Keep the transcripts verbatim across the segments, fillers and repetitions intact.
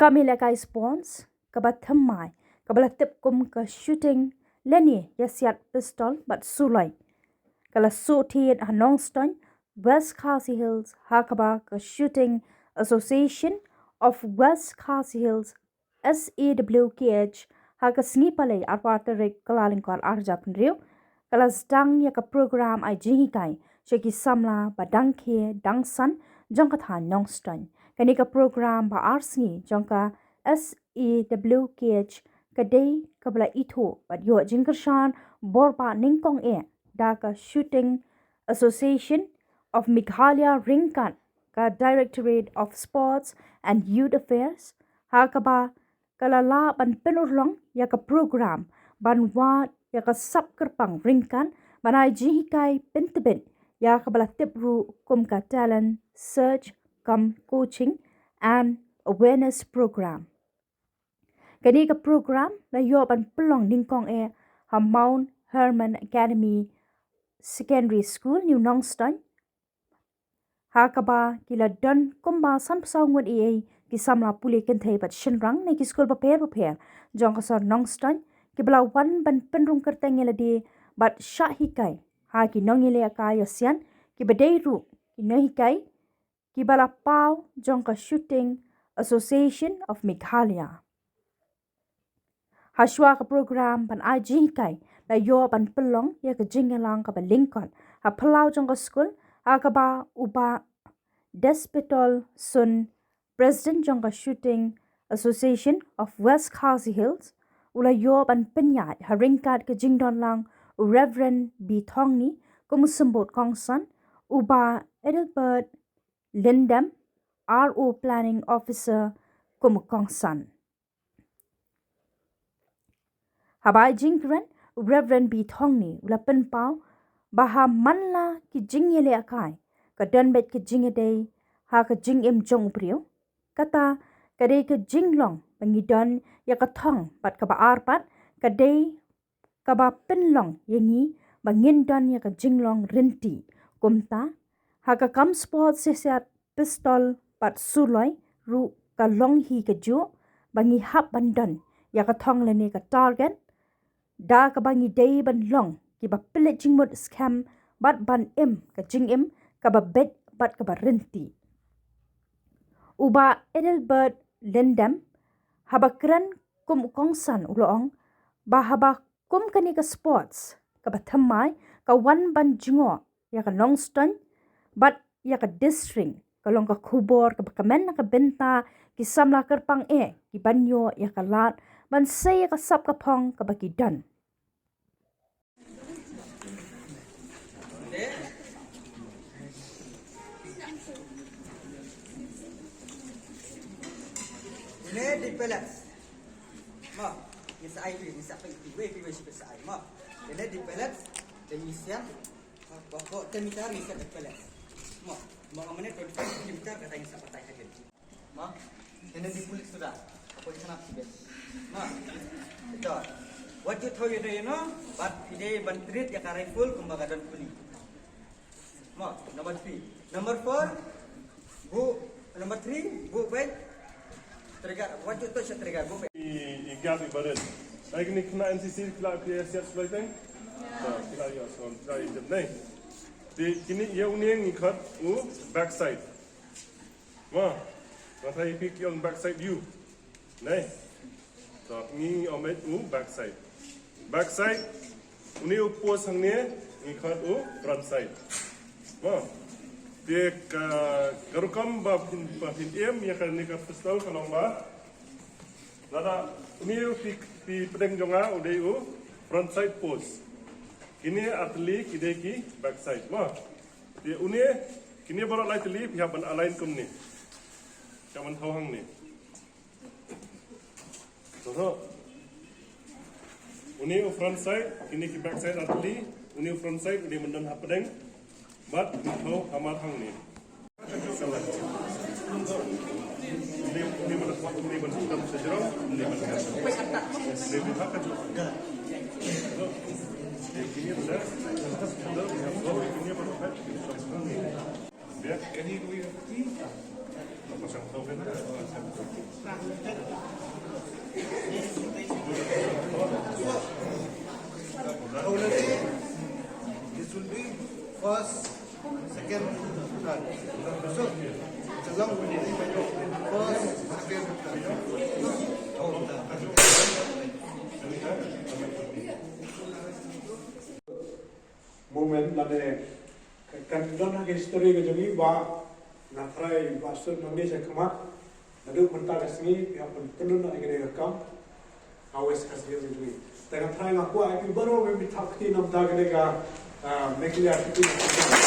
Ka mih lehkai sports kaba thymmai kaba la tip kum ka shooting lane ïasiat pistol bad suloi ka la shu thied ha Nongstoiñ, West Khasi Hills, ha kaba ka Shooting Association of West Khasi Hills, S A W K H, ha ka sngi Palei arphew tarik Kyllalyngkot arhajar hynriew, ka la sdang ïa ka program ai jinghikai sha ki samla ba dang khie dang san jong ka thaiñ Nongstoiñ. Kane ka program ba ar sngi jong ka S A W K H ka dei kaba la ithuh bad ïoh jingkyrshan bor ba nyngkong eh da ka Shooting Association of Meghalaya ryngkat ka Directorate of Sports and Youth Affairs, ha kaba ka la lah ban pynurlong ïa ka program ban wad ïa ka sap kyrpang ryngkat ban ai jinghikai pyntbit ïa kaba la tip ruh kum ka Talent Search cum Coaching and Awareness Program. Kane ka program la ïoh ban pynlong nyngkong eh ha Mount Hermon Academy Secondary School, New Nongstoiñ, ha kaba ki la don kumba sanphew saw ngut eiei ki samla pule kynthei bad shynrang na ki skul bapher bapher jong ka sor Nongstoiñ kiba la wan ban pynrung kyrteng ïa lade bad shah hikai ha ki nongïalehkai ïasiat kiba dei ruh ki nonghikai kiba la paw jong ka Shooting Association of Meghalaya. Hashwa ka program ban ai jinghikai la ïoh ban pynlong ïa ka jingïalang kaba lyngkot ha phyllaw jong ka skul, ha kaba u Bah Despetol Sun, President jong ka Shooting Association of West Khasi Hills, u la ïoh ban pynïaid ha ryngkat ka jingdon lang u Reverend B Thongni kum u symbud kongsan, u Bah Adelbert Lyndem, R O Planning Officer, kum u kongsan. Haba ai jingkren, u Reverend B Thongni u la pynpaw ba ha man la ki jingïalehkai ka don beit ka jingïadei ha ka jingim jong u briew, kata ka dei ka jinglong ba ngi don ïa ka thong bad kaba ar pat ka dei kaba pynlong ïa ngi ba ngin don ïa ka jinglong rynti. Kumta ha ka kam sport ïasiat pistol bad suloi ruh ka long hi kajuh ba ngi hap ban don ïa ka thong lane ka target da kaba ngi dei ban long kiba pynleit jingmut skhem bad ban im ka jingim kaba beit bad kaba rynti. U Bah Adelbert Lyndem, haba kren kum u kongsan, u la ong ba haba kum kane ka sports kaba thymmai ka wan ban jngoh ïa ka Nongstoiñ bad ïa ka district, ka long ka khubor kaba kmen na ka bynta ki samla kyrpang eh ki ban ïoh ïa ka lad ban sei ïa ka sap ka phong kaba ki don. Ine di pelet. Mo, ngin sa ai phi, ngin sa phi, phi, phi, phi, phi, sa ai, mo. Ine di pelet, te ngin siap, mo, ko, ko, te mitar ngin siap di pelet. Mo, mo, ngam ne, twenty-five kilometer kata ngin sa patai hadien. Mo, ine di pulit suda, ko di sana sibet. Mo, ito. Wat ju thaw ïa, you know, but ine ban treat ïa ka rifle kumba ka don puli. Mo, number three. Number four, bu, number three, bu bad. Trigger, wat ju touch trigger, bu bad. I, i gap i barit. Ai kini kena N C C kila kila siat sulai teng. Kila ya so kila i jep nai. Di kini ya uning i kat u backside. Mo, masa i pick yung backside view. Nai. So, ngi omet u backside. Backside, une u post hangne, ngi khot u frontside. Mo. Te ka, ka rukom ba phin, ba phin im, ïa kane ka pistol ka long ba. Lada, une u phi, phi pdeng jong nga, u dei u frontside post. Kine artylli, ki dei ki backside. Mo. Te une, kine baroh lai tylli, phi hap ban align kumne. Ka ban thaw hangne. Soh. Une u frontside, kine ki backside artylli, une u frontside, une myndan hapdeng, bad une u hamar hangne. Une, une myndan hap, une myndan hap sejrong, une myndan hap. Une myndan hap. Kine myndan, kine myndan hap, kine myndan hap. This will be first, second, third. So, it's a long way. First, second, third. Moment lane kan don ha ka history ka jong ngi ba nga tharai ba sut nang ne sa khmat. Naduh mynta ka sngi phi hap ban pynlong ïa kane ka kam ha West Khasi Hills ka jong ngi. Te nga tharai nga kwah ïa phi baroh ba phi thap kti namar kane ka, ah, Meghalaya Cricket Association.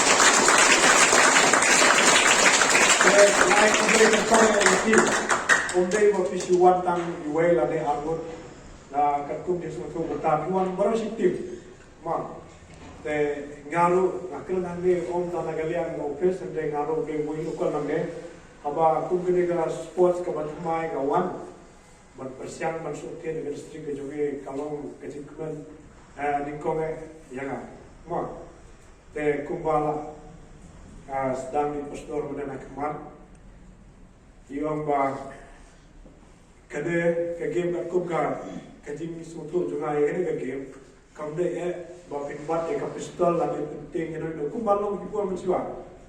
Te nga ai khublei kyrpang ïa phi. Ym dei ba phi shu wan tang iwei lane arngut. Nga katkum jingsngewthuh mynta phi wan baroh shi team. Ma. Te nga ruh nga kren hangne ym tang na ka liang ka office, hynrei nga ruh dei uwei u kol nangne. Haba kum kane ka sports kaba thymmai ka wan ban pyrshang ban sngewthuh ïa ka district ka jong ngi ka long ka jingkmen, eh, nyngkong eh ïa nga. Ma. Te kumba la, eh, sdang i pastor mynne na khmat. I ong ba kane ka game katkum ka, ka jingsngewthuh jong nga ïa kane ka game. Kam dei eh ba phin bat ïa ka pistol lane pyntieng ïa kano kano kumba long ki por mynshuwa.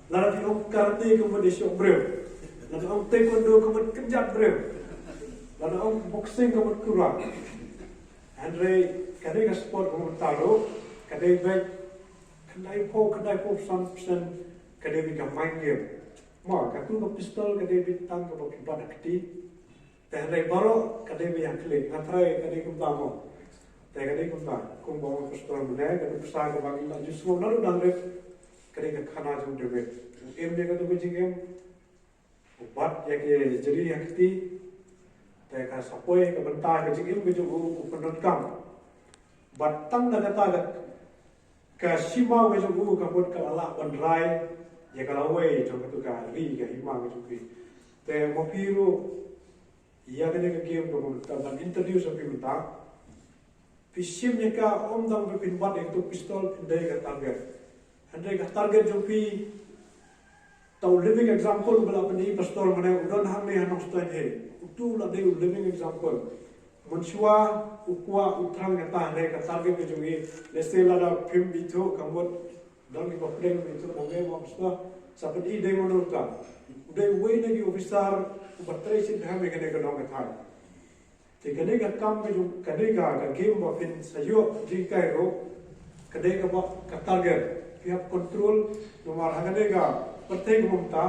Lada phi ong karate kumba dei shoh briew. Lada ong taekwondo kumba kynjat briew. Lada ong boxing kumba kura. Hynrei ka dei ka sport kumba taro, ka dei beit khyndai phew, khyndai phew san percent ka dei beit ka mind game. Ma, katu ka pistol ka dei beit tang kaba phi bat ha kti. Te hynrei baroh ka dei beit ïa khlieh, nga tharai ka dei kumta mo. Te ka dei kumta, kumba ong pastor mynne, ka dei pisa kaba ngi la ju sngew naduh dang rit, ka dei ka khana jong u David. U im ïa katu ka jingim, u bat ïa ki jri ha kti, te ka sa poi ka bynta ka jingim ka jong u, u pyndonkam. Bad tang da kata ka, ka sima ka jong u ka mut ka la lah ban rai ïa ka lawei jong katu ka ri ka hima ka jong phi. Te ma phi ruh ïa kane ka game kaba mynta ban introduce ïa phi mynta. Phi shim ïa ka, ym tang ba phin bat ïa katu pistol, phin dei ka target. Hynrei ka target jong phi, ta u living example ba la pyni pastor mynne u don hangne ha Nongstoiñ hi. Utu u la dei u living example. Mynshuwa u kwah u thrang kata, hynrei ka target ka jong ngi. Let's say lada phim ithuh ka mut don kiba pdeng ithuh ba ngi, ma pastor, sa pyni dei mano ka. U dei uwei na ki officer uba trei shitrhem ïa kane ka dong ka thaiñ. Te kane ka kam ka jong, kane ka, ka game ba phin sa ïoh jinghikai ruh, kane kaba ka target phi hap control, namar ha kane ka pyrthei kaba mynta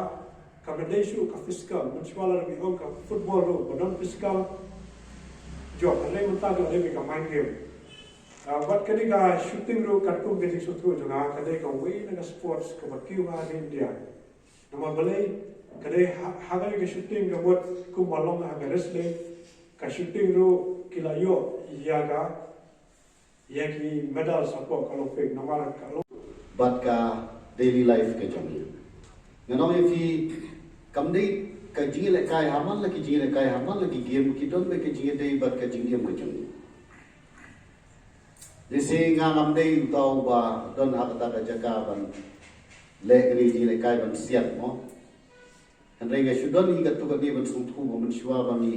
kam dei shuh ka physical, mynshuwa lada phi ong ka football ruh ba don physical. Jop, kane mynta ka dei ka mind game. Ah, bad kane ka shooting ruh katkum ka jingsngewthuh jong nga, kane kawei na ka sports kaba kiew ha India. Namar balei, ka dei ha, ha kane ka shooting ka mut kumba long ha ka wrestling, ka shooting ruh ki la ïoh ïa ka, ïa ki medal shapoh ka Olympic, namar ka long. Bad ka daily life ka jong ngi. Ngan ong ïa phi, kam dei ka jingïalehkai ha man la ki jingïalehkai, ha man la ki game, ki don beit ka jingïadei bad ka jingim ka jong ngi. Lehse nga ngam dei uta uba don ha kata ka jaka ban leh kane ka jingïalehkai ban siat mo. Hynrei nga shu don hi katto katne ban sngewthuh ba mynshuwa ba ngi,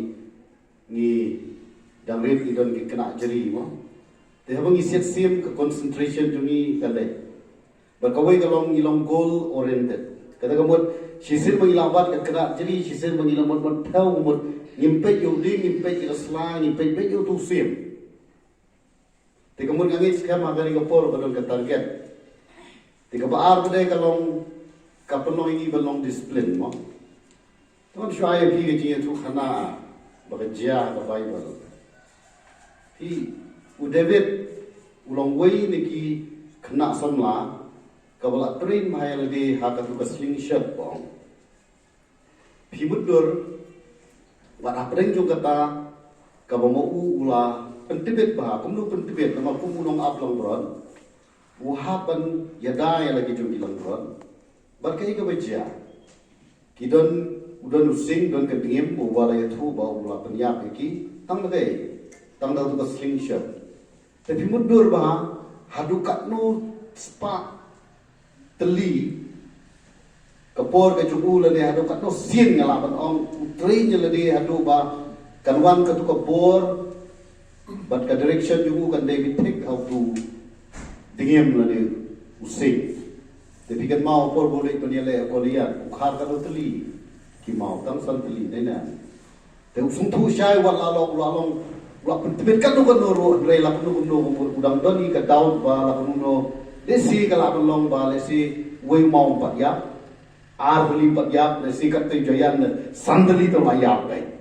ngi dang rit ngi don ki khynnah jri mo. Te haba ngi siat sim ka concentration jong ngi ka leh. Bad kawei ka long ngi long goal oriented. Kata ka mut shisien ba ngi la bat ka khynnah jri, shisien ba ngi la mut mut phew ka mut ngim peit ïa u dieng, ngim peit ïa ka sla, ngim peit beit ïa utu u siem. Te ka mut nga ngeit skhem ha kane ka por ka don ka target. Te kaba ar pat ka long ka pynlong ïa ngi ban long discipline mo. Te ngan shu ai ïa phi ka jingïathuhkhana ba ka jia ha ka Baibl. Phi, u David u long uwei na ki khynnah samla kaba la train bha ïa lade ha katu ka slingshot ba ong. Phi mutdur, wat hapdeng jong kata kaba ma u u la pyntbit bha, kumno pyntbit, namar kum u nongap langbrot, u hap ban ïada ïa la ki jong ki langbrot. Bad kaei kaba jia, ki don, u don u sing, don ka dngiem, u ba la ïathuh ba u la pynïap ïa ki tang da kaei, tang da katu ka slingshot. Te phi mutdur bha, haduh katno spah tylli ka por ka jong u lane haduh katno sien nga lah ban ong u train ïa lade haduh ba kan wan katu ka bor bad ka direction jong u kan dei beit thik ha utu u dngiem lane u sing. Te phi kynmaw por ba u leit ban ïaleh ha Kawlyian u khar katno tylli, ki maw tang san tylli ne na. Te u sngewthuh shai wat la long, la long, la pyntbit katno katno ruh, hynrei la kumno kumno kumno u dang don ïa ka doubt ba la kumno. Lehse ka lah ban long ba lehse uwei u maw um pat ïap, ar tylli um pat ïap, lehse katto ïa u Jaïan ne san tylli te la ïap beit.